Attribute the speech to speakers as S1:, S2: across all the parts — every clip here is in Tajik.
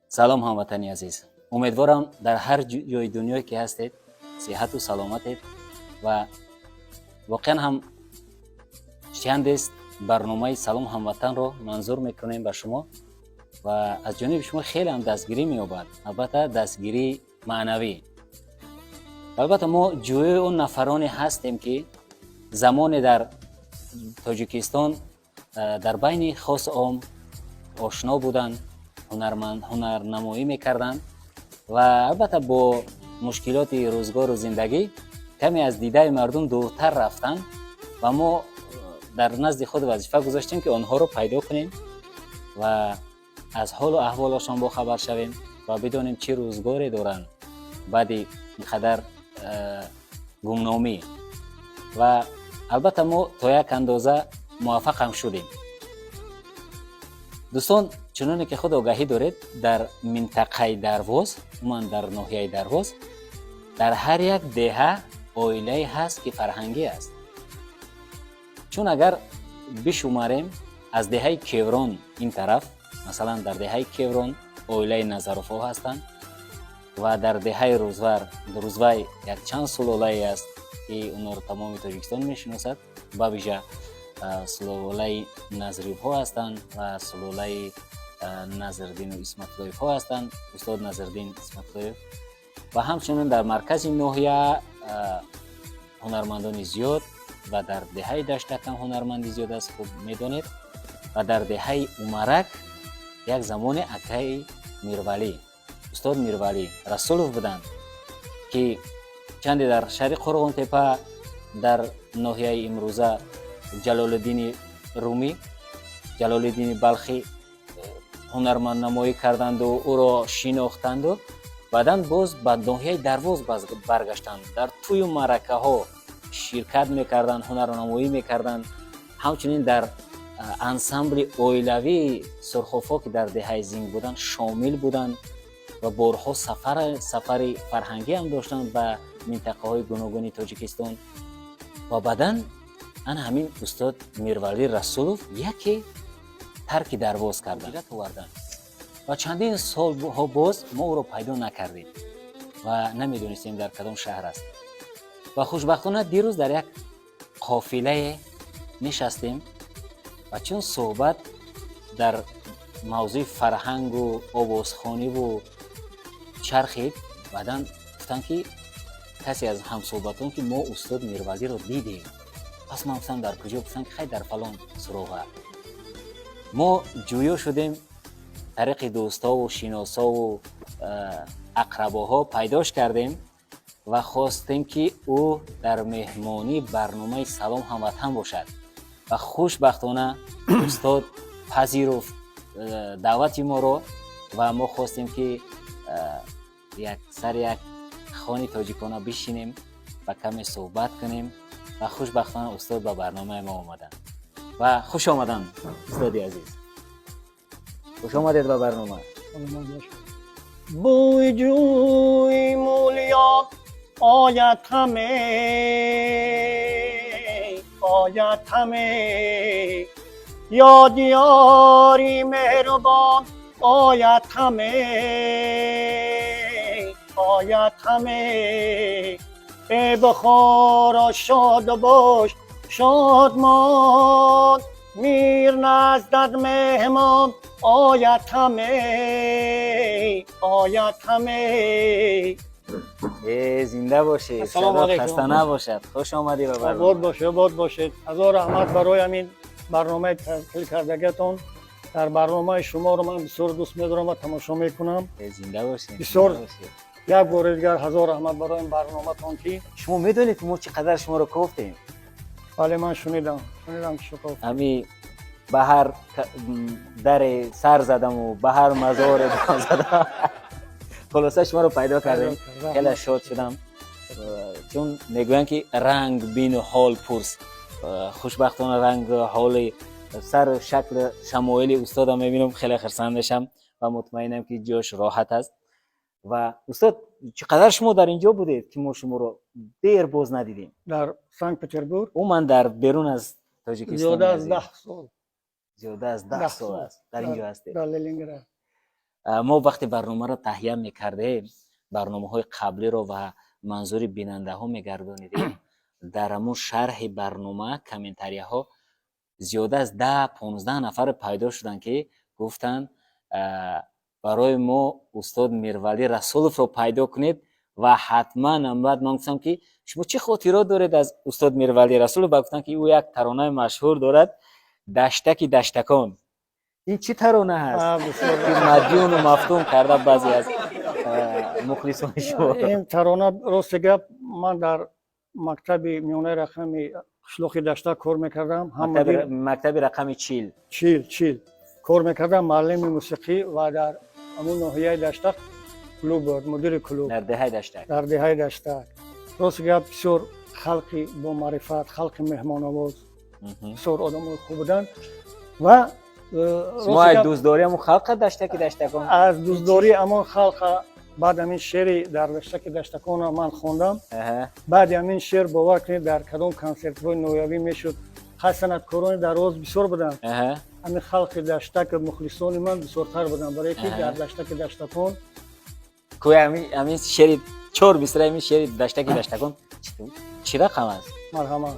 S1: Салом, ҳамватани азиз! Умедворам, дар ҳар ҷои дунёе ки ҳастед, сиҳату саломатед. Ва воқеан ҳам чандест барномаи «Салом, ҳамватанро» манзур мекунем ба шумо ва аз ҷониби шумо хеле ҳам дастгирӣ меёбад, албатта, дастгирии маънавӣ. Албатта, мо ҷӯёи он нафароне ҳастем, ки замоне дар Тоҷикистон дар байни хосу ом ошно буданд, ҳунарнамоӣ мекарданд ва албатта бо мушкилоти рӯзгору зиндагӣ каме аз дидаи мардум дуртар рафтанд. Ва мо дар назди худ вазифа гузоштем, ки онҳоро пайдо кунем ва аз ҳолу аҳволашон бохабар шавем ва бидонем, чӣ рӯзгоре доранд баъди ин қадар гумномӣ. Ва албатта мо то як андоза муваффақ ҳам шудем. Дӯстон, чуноне ки худ огаҳӣ доред, дар минтақаи Дарвоз, умуман дар ноҳияи Дарвоз, дар ҳар як деҳа оилае ҳаст, ки фарҳангӣ аст. Чун агар бишумарем, аз деҳаи Кеврон ин тараф, масалан, дар деҳаи Кеврон оилаи Назаровҳо ҳастанд ва дар деҳаи Рӯзвар, Рӯзвай якчанд сулолае аст, ки онҳоро тамоми Тоҷикистон мешиносад. Ба вижа сулолаи Назриевҳо ҳастанд ва сулолаи Назрдину Исматуллоевҳо ҳастанд, устод Назрдин Исматуллоев. Ва ҳамчунин дар маркази ноҳия ҳунармандони зиёд ва дар деҳаи Даштакам ҳунарманди зиёд аст, хуб медонед. Ва дар деҳаи Умарак як замоне акаи Мирвалӣ, устод Мирвалӣ Расулов буданд, ки чанде дар шаҳри Қурғонтепа, дар ноҳияи имрӯза Ҷалолиддини Румӣ, Ҷалолиддини Балхӣ ҳунарманднамоӣ карданду ӯро шинохтанду баъдан боз ба ноҳияи Дарвоз баргаштанд, дар тӯю маъракаҳо ширкат мекарданд, ҳунарнамоӣ мекарданд. Ҳамчунин дар ансамбли оилавии Сурховҳо, ки дар деҳаи Зинг буданд, шомил буданд ва борҳо сафари фарҳангӣ ҳам доштанд ба минтақаҳои гуногуни Тоҷикистон. Ва баъдан ана ҳамин устод Мирвалӣ Расулов яке тарки Дарвоз карданд оварданд ва чандин солҳо боз мо ӯро пайдо накардем ва намедонистем, дар кадом шаҳр аст. Ва хушбахтона дирӯз дар як қофилае нишастем ва чун суҳбат дар мавзӯи фарҳангу овозхониву чархид, баъдан гуфтанд, ки касе аз ҳамсуҳбатон, ки мо устод Мирвалиро дидем. Пас ман гуфтам: «Дар куҷо?» Гуфтанд, ки хай, дар фалон суроға. Мо ҷӯё шудем, тариқи дӯстову шиносову ақрабоҳо пайдош кардем ва хостем, ки ӯ дар меҳмонии барномаи «Салом, ҳамватан» бошад. Ва хушбахтона устод пазируфт даъвати моро ва мо хостем, ки як сари як хони тоҷикона бишинем ва каме суҳбат кунем. Ва хушбахтона устод ба барномаи мо омаданд. Ва хуш омаданд, устоди азиз, хуш омадед ба барнома.
S2: Бӯи ҷӯи Мӯлиён ояд ҳаме, ояд ҳаме, ёди ёри меҳрубон ояд ҳаме, ояд ҳаме. Эй Бухоро, шоду бош, шодмон, мир наздат меҳмон ояд ҳаме, ояд ҳаме.
S1: Э, зинда бошед!
S2: Ассалому
S1: садо
S2: алайкум.
S1: Хаста набошад, хуш омадӣ ба
S2: Обод
S1: барнома.
S2: бошед, обод бошед. Ҳазор раҳмат барои ҳамин барномаи ташкил кардагиатон. Дар барномаи шуморо ман бисёр дӯст медорам ва тамошо мекунам.
S1: Э, зинда бошед!
S2: Бисёр.
S1: Зинда бошед.
S2: Як бори дигар ҳазор раҳмат барои ин барноматон, ки
S1: Шумо медонед, ки мо чӣ қадар шуморо кофтем?
S2: Бале, ман шунидам, ки шумо
S1: ҳами ба ҳар даре сар задаму ба ҳар мазоре дам задам, хулоса, шуморо пайдо кардем. Хеле шод шудам, чун мегӯянд, ки ранг бину ҳол пурс. Хушбахтона ранг, ҳоли сару шакли шамоили устодам мебинам, хеле хурсанд мешам ва мутмаинам, ки ҷош роҳат аст. Ва устод, чӣ қадар шумо дар инҷо будед, ки мо шуморо дер боз надидем?
S2: Дар Санкт Петербург.
S1: Умуман дар берун аз Тоҷикистон.
S2: Зиёда аз 10 сол.
S1: Зиёда аз 10
S2: 10
S1: сол
S2: сол.
S1: аст дар инҷо ҳастед.
S2: Дар Ленинград.
S1: Мо вақте барномаро таҳия мекардем, барномаҳои қаблиро ва манзури бинандаҳо мегардонидем, дар ҳамун шарҳи барнома, комментарияҳо, зиёда аз 10-15 нафар пайдо шуданд, ки гуфтанд: «Барои мо устод Мирвалӣ Расуловро пайдо кунед». Ва ҳатман баъд ман гуфтам, ки шумо чӣ хотирот доред аз устод Мирвалӣ Расулов? Ба гуфтанд, ки ӯ як таронаи машҳур дорад, «Даштаки даштакон». Ин чӣ тарона ҳаст, ки мадюну мафтун карда баъзе аз мухлисони шумо?
S2: Ин тарона, рости гап, ман дар мактаби миёнаи рақами қишлоқи Даштак кор мекардам.
S1: Мактаби рақами 40.
S2: 40 кор мекардам, муаллими мусиқӣ, ва дар ҳамун ноҳияи Даштак клуб буд, мудири клуб.
S1: Дар деҳаи Даштак.
S2: Дар деҳаи Даштак. Рости гап, бисёр халқи бомаърифат, халқи меҳмонавоз, бисёр одамои хуб буданд ва
S1: Шумо аз дӯстдории ҳамон халқа «Даштаки даштакон»?
S2: Аз дӯстдории ҳамон халқа. Баъд ҳамин шеъри «Дар даштаки даштаконро» ман хондам. Баъди ҳамин шеър, бовар кунед, дар кадом консертҳои ноҳиявӣ мешуд, хай, санъаткорони Дарвоз бисёр буданд, ҳамин халқи Даштак, мухлисони ман бисёртар буданд, барое ки «Дар даштаки даштакон».
S1: Кӯи ҳамин шеъри, чор мисраи ҳамин шеъри «Даштаки даштакон» чӣ рақам аст?
S2: Марҳамат.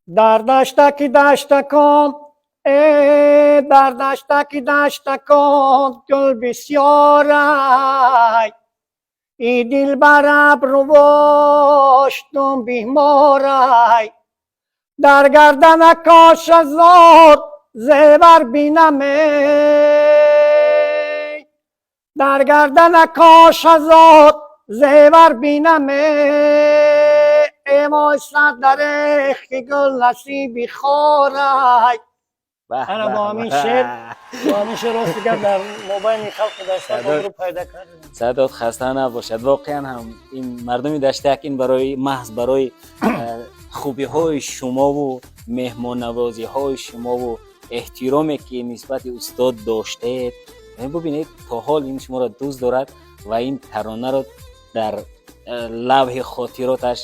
S2: Дар даштаки даштакон, э, дар даштаки даштакон гул бисёрай, и дилбар абрувош дум беморай, дар гардана кош ҳазор зевар бинаме, дар гардана кош ҳазор зевар бинаме, эвой, сад дарех, ки гул насиби хорай. Ана бо ҳамин шеър, бо ҳамин шеър, рости гап, дар мобайни халқи Даштак обрӯ пайдо кардем.
S1: Садот хаста набошад. Воқеан ҳам ин мардуми Даштак ин барои, маҳз барои хубиҳои шумову меҳмоннавозиҳои шумову эҳтироме, ки нисбати устод доштед, бубинед, то ҳол ин шуморо дӯст дорад ва ин таронаро дар лавҳи хотироташ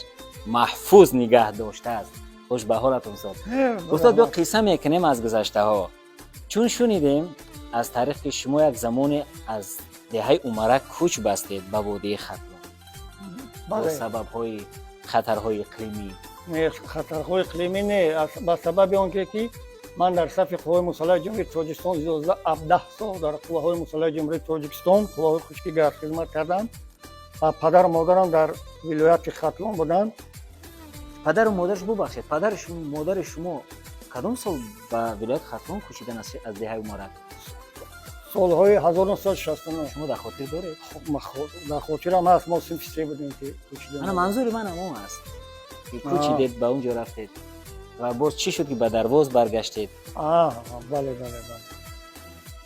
S1: маҳфуз нигаҳ доштааст. Хуш ба ҳолатон, устод. Устод, биё қисса мекунем аз гузаштаҳо, чун шунидем аз таърих, ки шумо як замоне аз деҳаи Умарак кӯч бастед ба водии Хатлон бо сабабҳои хатарҳои иқлимӣ.
S2: Не, хатарҳои иқлимӣ не, ба сабаби он ки ман дар сафи Қувваҳои Мусаллаҳи Ҷумҳурии Тоҷикистон зиёда 17 сол дар Қувваҳои Мусаллаҳи Ҷумҳурии Тоҷикистон, Қувваҳои Хушки Гард хизмат кардам ва падару модарам дар вилояти Хатлон буданд.
S1: Падару модарш, бубахшед, падари модари шумо кадом сол ба вилояти Хатлон кӯчидан аз деҳаи Умарак?
S2: Солҳои 1969.
S1: Шумо дар хотир доред?
S2: Дар хотирам ҳаст, мо синфи се будем, ки кӯчидем.
S1: Ана, манзури ман ҳамон аст, ки кӯчидед, ба он ҷо рафтед ва боз чӣ шуд, ки ба Дарвоз баргаштед?
S2: Бале,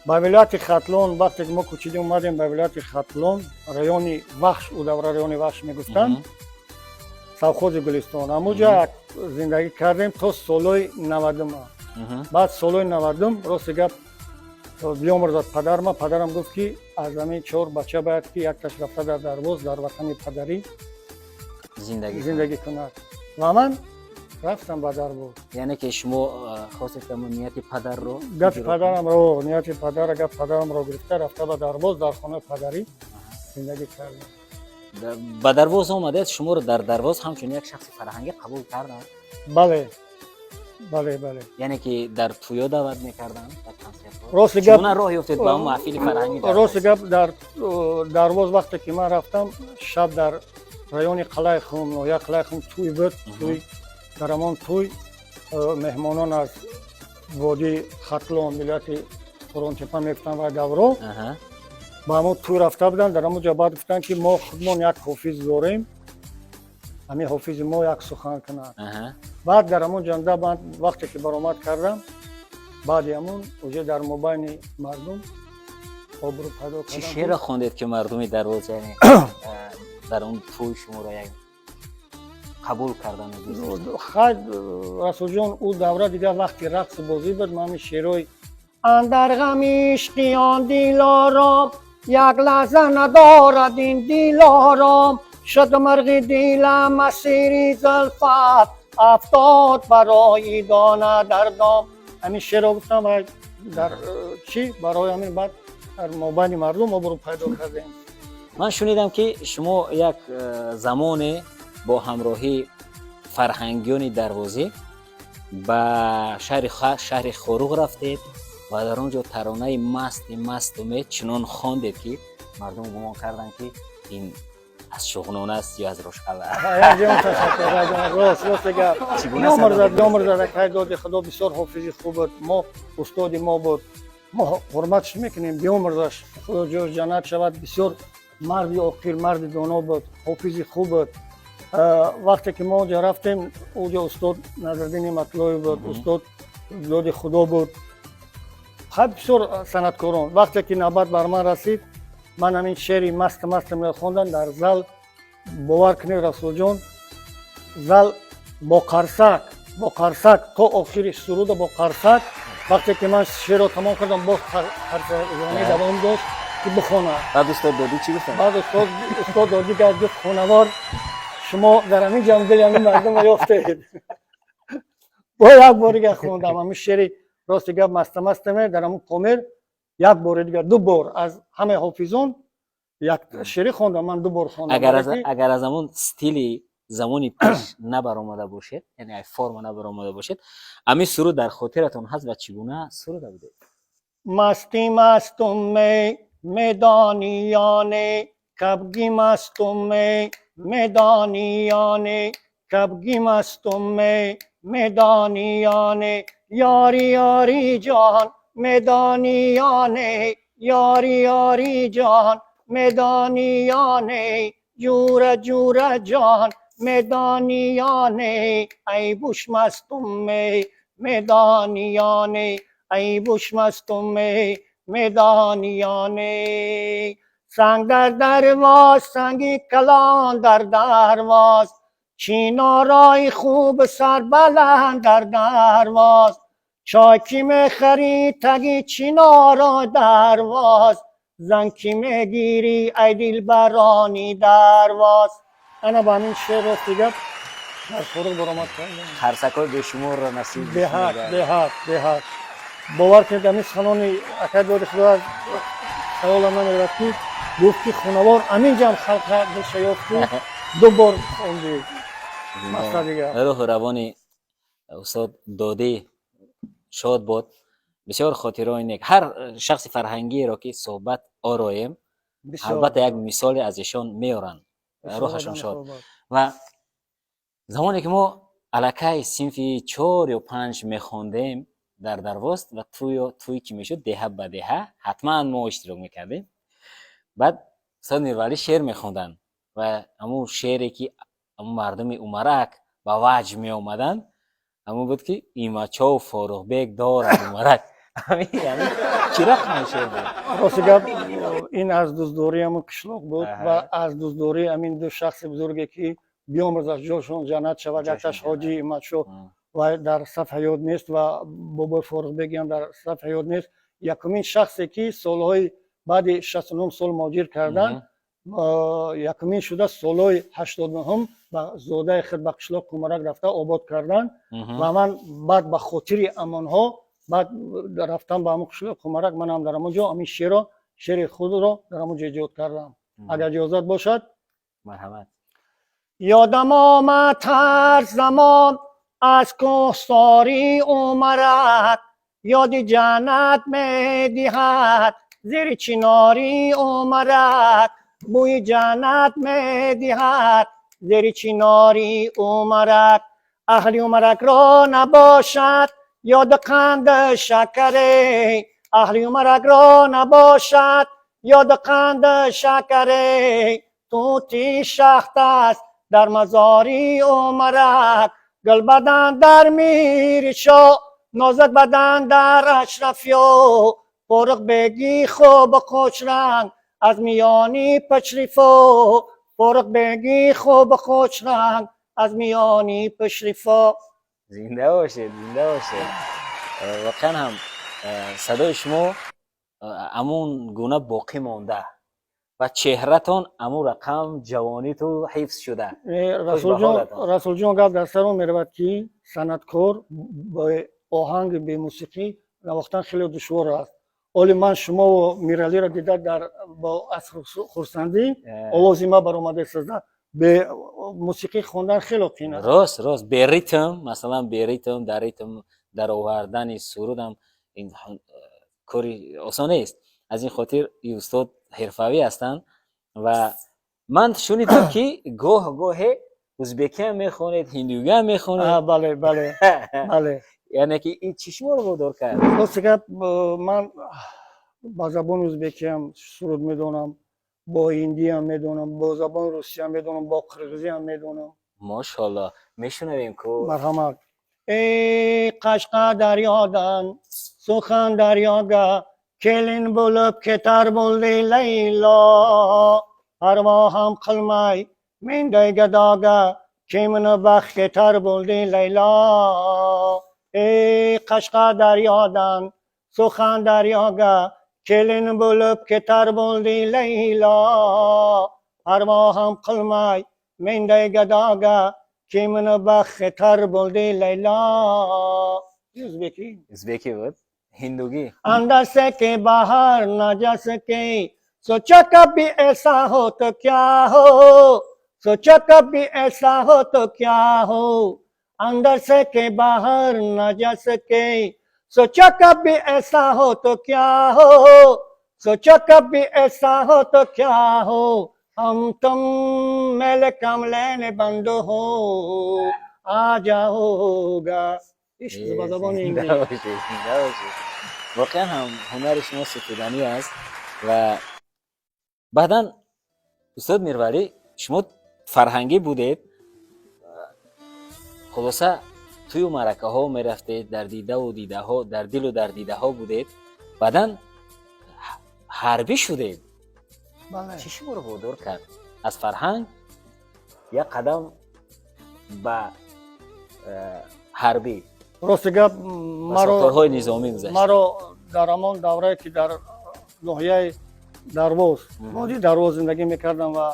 S2: ба вилояти Хатлон вақте ки мо кӯчидем, омадем ба вилояти Хатлон, райони Вахш, ӯ давра райони Вахш мегуфтанд, совхози Гулистон. Ҳамуҷа зиндагӣ кардем то солҳои 90-ума. Баъд солҳои 90-ум, рости гап, биёмурзад падарма. Падарам гуфт, ки аз ҳамин чор бача бояд ки якташ рафта дар Дарвоз, дар ватани падарӣ зиндагӣ кунад ва ман рафтам ба Дарвоз.
S1: Яъне ки шумо хостед ҳамон нияти падарро
S2: Гапи падарамро, нияти падара, гап падарамро гирифта, рафта ба Дарвоз, дар хонаи падарӣ зиндагӣ кардем.
S1: Ба Дарвоз омадед, шуморо дар Дарвоз ҳамчун як шахси фарҳангӣ қабул карданд?
S2: Бале.
S1: Яъне ки дар тӯё даъват мекарданд, дар консертҳо?
S2: Рости гап,
S1: чигуна роҳ ёфтед ба он маҳфили фарҳангӣ?
S2: Рости гап, дар Дарвоз вақте ки ман рафтам, шаб дар райони Қалаи Хум, ноҳияи Қалаи Хум, тӯй буд. Тӯй, дар ҳамон тӯй меҳмонон аз водии Хатлон, вилояти Қурғонтепа мегуфтанд ва давро, ба ҳамон тӯй рафта буданд. Дар ҳамон ҷо баъд гуфтанд, ки мо худмон як ҳофиз дорем, ҳамин ҳофизи мо як сухан кунад. Баъд дар ҳамон ҷанда ман вақте ки баромад кардам, баъди ҳамон уже дар мобайни мардум обрӯ пайдо
S1: Чӣ
S2: кардам.
S1: шеъро хондед, ки мардуми Дарвоз, яъне дар он тӯй шуморо як қабул кардану дӯст доштанд?
S2: Хай, Расулҷон, ӯ давра дигар вақти рақсу бозӣ буд. Ман ҳамин шеърҳои «Андар ғами ишқи он дилором, як лаҳза надорад ин дилором, шуд мурғи дилам асири зулфат, афтод барои дона дар дом», ҳамин шеърро гуфтам ва дар чӣ барои ҳамин баъд Дар мобайни мардум обрӯ пайдо кардем.
S1: Ман шунидам, ки шумо як замоне бо ҳамроҳии фарҳангиёни Дарвозӣ ба шаҳри Хоруғ рафтед ва дар он ҷо таронаи «Масти мастуме» чунон хондед, ки мардум гумон карданд, ки ин аз Шуғнон аст ё аз Рошқала.
S2: Якҷон, ташаккур. Рост, рост гап. Биёмурзад, акай доди Худо, бисёр ҳофизи хуб буд, мо устоди мо буд, мо ҳурматш мекунем. Биёмурзаш, Худо ҷош ҷаннат шавад. Бисёр марди оқил, марди доно буд, ҳофизи хуб буд. Вақте ки мо онҷо рафтем, онҷо устод Назриддини Матлоев буд, устод доди Худо буд, хай, бисёр санъаткорон. Вақте ки навбат бар ман расид, ман ҳамин шеъри «Маст мастам» хондам дар зал. Бовар кунед, Расулҷон, зал бо қарсак, бо қарсак то охири суруда бо қарсак. Вақте ки ман шеърро тамом кардам, боз қарсакзанӣ давом дошт, ки бихонад.
S1: Баъд устод Додӣ чӣ гуфтанд?
S2: Баъд устод Додӣ гуфт: «Хонавор, шумо дар ҳамин ҷамъ дили ҳамин мардумро ёфтед». Бо як бори дигар хондам ҳамин шеъри, рости гап, «Маста мастаме» дар ҳамун Помир як бори дигар, ду бор. Аз ҳамаи ҳофизон як шеъри хондам, ман ду бор хондам.
S1: Агар аз ҳамон стили замони пеш набаромада бошед, яъне ай форма набаромада бошед, ҳамин суруд дар хотиратон ҳаст ва чӣ гуна суруда будед?
S2: Масти мастуме, медониёне, кабги мастуме, медониёне, кабги мастуме, медониёне, ёри, ёри ҷон, медониёне, ёри, ёри ҷон, медониёне, ҷура, ҷура ҷон, медониёне, ай буш мастуме, медониёне, ай буш мастуме, медониёне. Санг дар Дарвоз, санги калон дар Дарвоз, чинорои хуб сарбаланд дар Дарвоз, чой ки мехарӣ, таги чиноро Дарвоз, зан ки мегирӣ, ай дилбарони Дарвоз. Ана ба ҳамин шеър, рости гап, дар Хоруғ баромад кардам.
S1: Қарсакҳои бешуморро насиб.
S2: Беҳад, беҳад, беҳад. Бовар кунед, ҳамин суханони акай доди Худо аз хаёлам намерад, ки гуфт, ки хонавор, ҳамин ҷамъ халқа дилша ёфт, ки ду бор хондӣ. Масъала дигар.
S1: Рӯҳу равони устод Додӣ шод бод. Бисёр хотираҳои нек. Ҳар шахси фарҳангиеро, ки суҳбат ороем, албатта, як мисоле аз эшон меоранд. Рӯҳашон шод. Ва замоне ки мо аллакай синфи чор ё панҷ мехондем дар Дарвоз ва тӯй ки мешуд, деҳа ба деҳа ҳатман мо иштирок мекардем. Баъд устод Мирвалӣ шеър мехонданд ва ҳамун шеъре, ки ҳамун мардуми Умарак ба ваҷд меомаданд, ҳамун буд, ки «Имачов Форуғбек дорад Умарак». Чӣ рақам шеър буд?
S2: Рости гап, ин аз дӯстдории ҳамун қишлоқ буд ва аз дӯстдории ҳамин ду шахси бузурге, ки биёмурзаш, ҷошон ҷаннат шавад. Якташ ҳоҷи Имадшо ва дар саф ҳаёт нест ва бобои Форуғбегиам дар саф ҳаёт нест. Якумин шахсе, ки солҳои баъди 69 сол муҳоҷир кардан, якумин шуда солҳои 89-ҳум ба зодаи худ, ба қишлоқ Умарак рафта обод карданд. Ва ман баъд ба хотири амонҳо баъд рафтам ба ҳамон қишлоқ Умарак. Манам дар ҳамон ҷо ҳамин шеъро, шеъри худро дар ҳамон ҷо эҷод кардам. Агар иҷозат бошад.
S1: Марҳамат.
S2: Ёдам омад ҳар замон аз кӯҳсори Умарак, ёди ҷаннат медиҳад зери чинори Умарак, бӯи ҷаннат медиҳад зери чинори Умарак. Аҳли Умаракро набошад ёд қанд шакаре, аҳли Умаракро набошад ёд қанд шакаре, тути шахт аст дар мазори Умарак, гулбадан дар Миршо, нозак бадан дар Ашрафиё, Форуғбеги хуб хушранг аз миёни пашрифо, Форуғбеги хуб хушранг аз миёни пашрифо.
S1: Зинда бошед, зинда бошед. Воқеан ҳам садои шумо ҳамун гуна боқӣ монда ва чеҳратон ҳамун рақам ҷавониту ҳифз шуда.
S2: Расулҷон, Расулҷон, гап дар сар он меравад, ки санъаткор бо оҳанги бемусиқӣ навохтан хеле душвор аст. Оли ман шумо Миралиро дида дар бо аз хурсандӣ овози ма баромада сазда. Бе мусиқӣ хондан хело қиин аст.
S1: Рост, рост, бе ритм, масалан, бе ритм, дар ритм даровардани сурудам ин кори осон нест. Аз ин хотир и устод ҳирфавӣ ҳастанд. Ва ман шунидам, ки гоҳ гоҳе узбекиам мехонед, ҳиндугиам мехонед.
S2: Бале.
S1: Яъне ки ин чӣ шуморо водор кард?
S2: Рости гап, ман ба забони узбекиам суруд медонам, бо ҳиндиам медонам, бо забони русиям медонам, бо қирғизиам медонам.
S1: Мошалло, мешунавем ку.
S2: Марҳамат. Эй, Qashqadaryodan Surxondaryoga kelin bo'lib ketar bo'ldi Laylo. Parvo ham qilmay menday gadoga kimni baxt ketar bo'ldi Laylo. Ey, Qashqadaryodan Surxondaryoga kelin bo'lib ketar bo'ldi Laylo. Parvo ham qilmay menday gadoga kimni baxt ketar bo'ldi Laylo. O'zbeki.
S1: Узбекӣ буд, ҳиндугӣ?
S2: अंदर से के बाहर न जा सके, सोचा कभी ऐसा हो तो क्या हो, सोचा कभी ऐसा हो तो क्या हो। अंदर से के बाहर न जा सके, सोचा कभी ऐसा हो तो क्या हो, सोचा कभी ऐसा हो तो क्या हो। हम तुम मेले कम लेने बंद हो आ जाओगा। इश्क ба забони
S1: Зинда
S2: инглис.
S1: бошед, зинда бошед. Воқеан ҳам ҳунари шумо ситуданӣ аст. Ва баъдан, устод Мирвалӣ, шумо фарҳангӣ будед, хулоса, тӯю маъракаҳо мерафтед, дар дидаву дидаҳо, дар дилу дар дидаҳо будед. Баъдан ҳарбӣ шудед.
S2: Бале.
S1: Чӣ шуморо водор кард аз фарҳанг як қадам ба ҳарбӣ,
S2: Рости гап,
S1: ба
S2: маро
S1: сохторҳои низомӣ гузашт?
S2: Маро дар ҳамон даврае, ки дар ноҳияи Дарвоз, водии Дарвоз зиндагӣ мекардам ва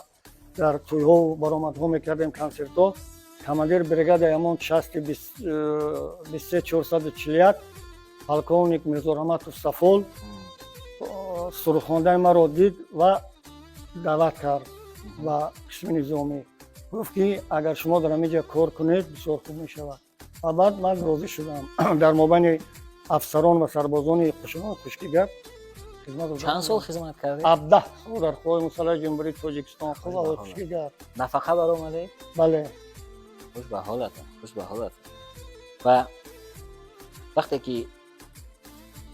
S2: дар тӯйҳо баромадҳо мекардем, консертҳо, командир бригадаи ҳамон части 23441, полковник Мирзораҳматов Сафол, сурудхондаи маро дид ва даъват кард ба қисми низомӣ. Гуфт, ки агар шумо дар ҳамин ҷо кор кунед, бисёр хуб мешавад. Ва баъд ман розӣ шудам, дар мобайни афсарон ва сарбозони қушунони хушкигард хизмат.
S1: Чанд сол хизмат кардед?
S2: 17 сол дар Қувваи мусаллаҳи Ҷумҳурии Тоҷикистон, қувваҳои хушкигард.
S1: Нафақа баромадед?
S2: Бале.
S1: Хуш ба ҳолатон, хуш ба ҳолатон. Ва вақте ки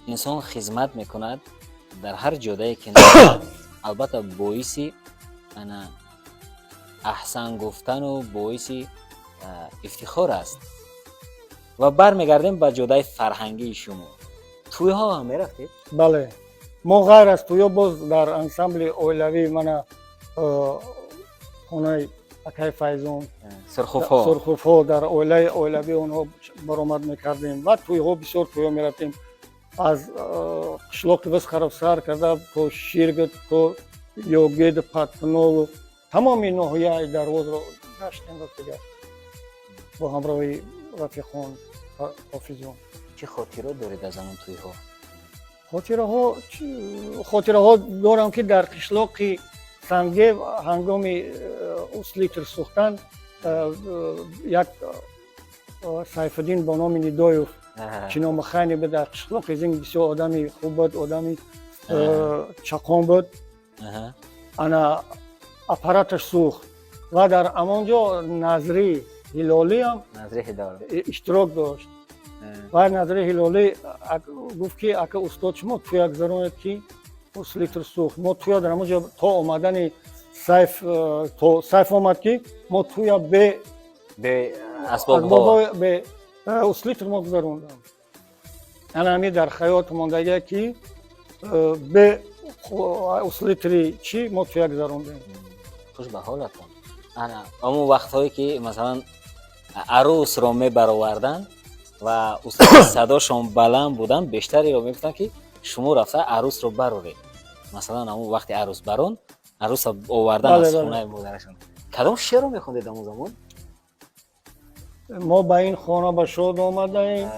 S1: инсон хизмат мекунад, дар ҳар ҷодае ки набошад, албатта, боиси ана аҳсан гуфтану боиси ифтихор аст. Ва бармегардем ба ҷодаи фарҳангии шумо. Тӯйҳо ҳам мерафтед?
S2: Бале, мо ғайр аз тӯё боз дар ансамбли оилавӣ, мана, хонаи акаи Файзон.
S1: Сурхуфҳо.
S2: Сурхуфҳо, дар оилаи оилавии онҳо баромад мекардем ва тӯйҳо, бисёр тӯйҳо мерафтем, аз қишлоқи Висхаров сар карда то Ширгит, то Ёгид, Патпнову, тамоми ноҳияи Дарвозро гаштем, ростига, бо ҳамроҳи рафиқон, ҳофизон.
S1: Чӣ хотирот доред аз ҳамон тӯйҳо?
S2: Хотираҳо дорам, ки дар қишлоқи Сангев ҳангоми усилитель сӯхтан як Сайфиддин бо номи Нидоев, чиномахайне буд дар қишлоқи Зинг, бисёр одами хуб буд, одами чақон буд. Ана аппараташ сӯхт ва дар ҳамон ҷо Назри Ҳилолиам
S1: Назри Ҳилолӣ
S2: иштирок дошт. Ва Назри Ҳилолӣ гуфт, ки ака устод, шумо тӯя гузаронед, ки усилитель сӯхт. Мо тӯя дар ҳамон ҷо то омадани Сайф, то Сайф омад, ки мо тӯя бе
S1: бе асбобҳо,
S2: бе усилитель мо гузарондам. Ана ҳами дар хаёт мондагия, ки бе усилители чӣ мо тӯя гузарондем.
S1: Хуш ба ҳолатон. Ана ҳамон вақтҳое, ки масалан арӯсро мебароварданд ва устоди садошон баланд буданд, бештареро мегуфтанд, ки шумо рафта арӯсро бароред. Масалан, ҳамон вақти арӯсбарон арӯса овардан аз хонаи модарашон, кадом шеърро мехондед ҳамон замон?
S2: Мо ба ин хона ба шод омадаем,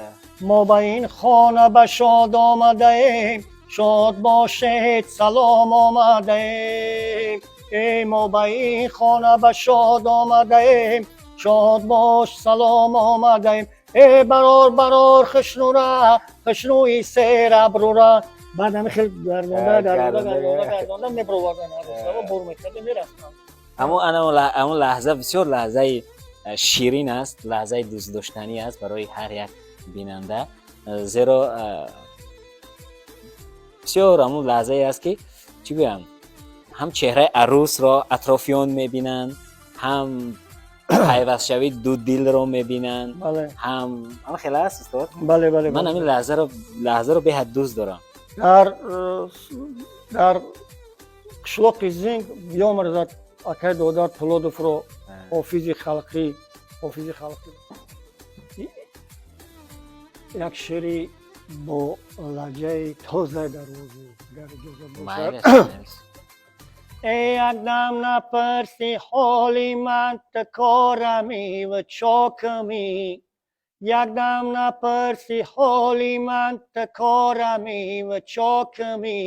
S2: мо ба ин хона ба шод омадаем. Шод бошед, салом, омадаем. Эй, мо ба ин хона ба шод омадаем. Шод бош, салом, омадаем. Э, барор, барор, хушнура, хушнуи сер абрура. Баъд ҳами хел гардонда, гардонда, гардонда, гардонда мебровардан арӯсаро, бор мекарда мерафтан.
S1: Ҳамун ана ҳамун лаҳза бисёр лаҳзаи ширин аст, лаҳзаи дӯстдоштанӣ аст барои ҳар як бинанда, зеро бисёр ҳамун лаҳзае аст, ки чӣ гӯям, ҳам чеҳраи арӯсро атрофиён мебинанд, ҳам пайвастшавии ду дилро мебинанд. Ҳам ҳама хеле аст, устод.
S2: Бале.
S1: Ман ҳамин лаҳзаро беҳад дӯст дорам.
S2: Дар қишлоқи Зинг биёмарзад акай Додар Пулодовро, ҳофизи халқӣ, ҳофизи халқӣ. Як шеъри бо лаҳҷаи тозаи Дарвозӣ, агар иҷозат бошад.
S1: Майлаш.
S2: Эй, якдам напарси ҳоли ман, ту корами ва чоками. Якдам напарси ҳоли ман, ту корами ва чоками.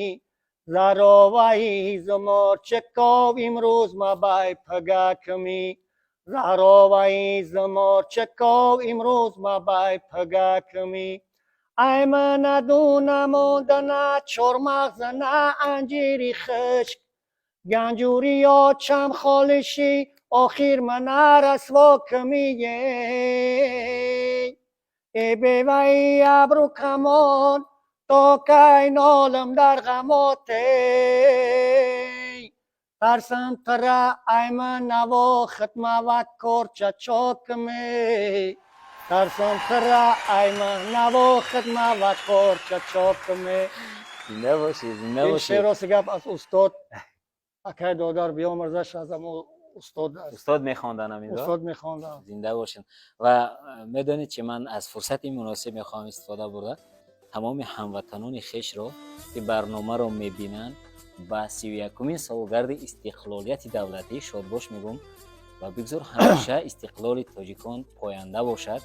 S2: Зароваи зуморчаков имрӯз мабай пагаками. Зароваи зуморчаков имрӯз мабай пагаками. Ай, манаду намонда на чормағз, на анҷири хушк. Ганҷури очам холиши, охир мана расво камие. Э, беваи абру камон, то кай нолам дар ғамоте. Тарсам тара айма наво хитма ва корча чокме. Тарсам тара айма наво хитма ва корча чокме.
S1: Зинда бошед, зинда
S2: Ин
S1: бошед.
S2: шеър, рости гап, аз устод акай Додар биёмарзаш, аз амо устод аст.
S1: Устод мехонданд ҳаминро?
S2: Устод мехонданд.
S1: Зинда бошед. Ва медонед, чи, ман аз фурсати муносиб мехоҳам истифода бурда, тамоми ҳамватанони хешро, ки барномаро мебинанд, ба 31-умин солгарди истиқлолияти давлатӣ шодбош мегӯм ва бигзор ҳамеша истиқлоли тоҷикон поянда бошад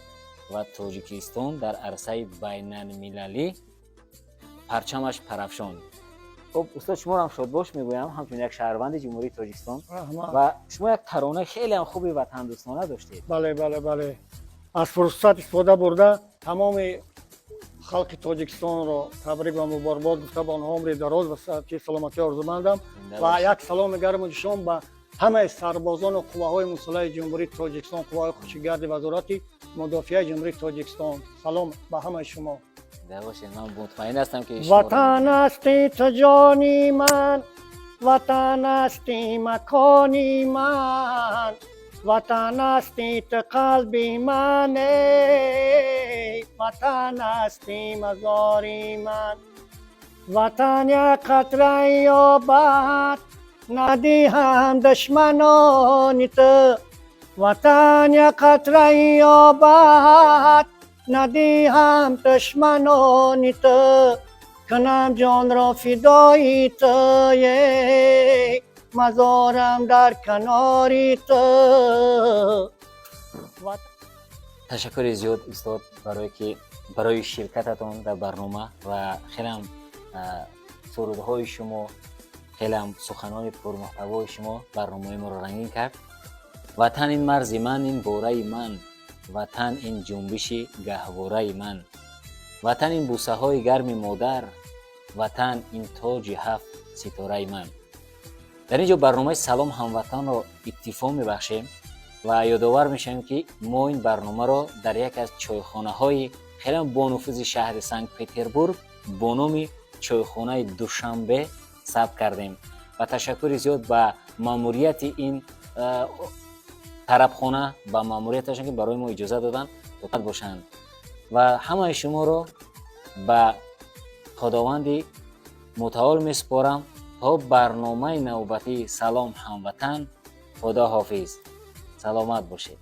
S1: ва Тоҷикистон дар арсаи байналмилалӣ парчамаш парафшон. Хуб, устод, шуморо шодбош мегӯям ҳамчун як шаҳрванди Ҷумҳурии Тоҷикистон.
S2: Раҳмат.
S1: Ва шумо як таронаи хеле ҳам хуби ватандӯстона доштед.
S2: Бале, аз фурсат истифода бурда, тамоми халқи Тоҷикистонро табрик ва муборакбод гуфта, ба онҳо умри дароз ва саломатӣ орзумандам.
S1: Зинда
S2: Ва
S1: бошед.
S2: як саломи гарму ҷӯшон ба ҳамаи сарбозону қувваҳои мусаллаҳи Ҷумҳурии Тоҷикистон, қувваҳои хушкигарди Вазорати мудофиаи Ҷумҳурии Тоҷикистон. Салом ба ҳамаи шумо.
S1: Зинда бошед. Ман мутмаин ҳастам, ки шуморо
S2: Ватан ҳасти ту, ҷони ман, ватан ҳасти макони ман, ватан ҳасти ту, қалби ман, эй, ватан ҳасти мазори ман. Ватан як қатраи обат надиҳам душманони ту. Ватан як қатраи обат надиҳам душманони ту. Кунам ҷонро фидои ту, ей, мазорам дар канори ту.
S1: Ташаккури зиёд, устод, барое ки барои ширкататон дар барнома ва хелеам сурудҳои шумо, хелеам суханони пурмуҳтавои шумо барномаи моро рангин кард. Ватан ин марзи ман, ин бораи ман, ватан ин ҷунбиши гаҳвораи ман, ватан ин бӯсаҳои гарми модар, ватан ин тоҷи ҳафт ситораи ман. Дар ин ҷо барномаи «Салом, ҳамватанро» иктифо мебахшем ва ёдовар мешавем, ки мо ин барномаро дар яке аз чойхонаҳои хеле бонуфузи шаҳри Санкт Петербург бо номи чойхонаи Душанбе сабт кардем. Ва ташаккури зиёд ба маъмурияти ин тарабхона, ба маъмурияташон, ки барои мо иҷоза доданд бошанд. Ва ҳамаи шуморо ба Худованди мутаол месупорам. То барномаи навбатии «Салом, ҳамватан», худо ҳофиз, саломат бошед.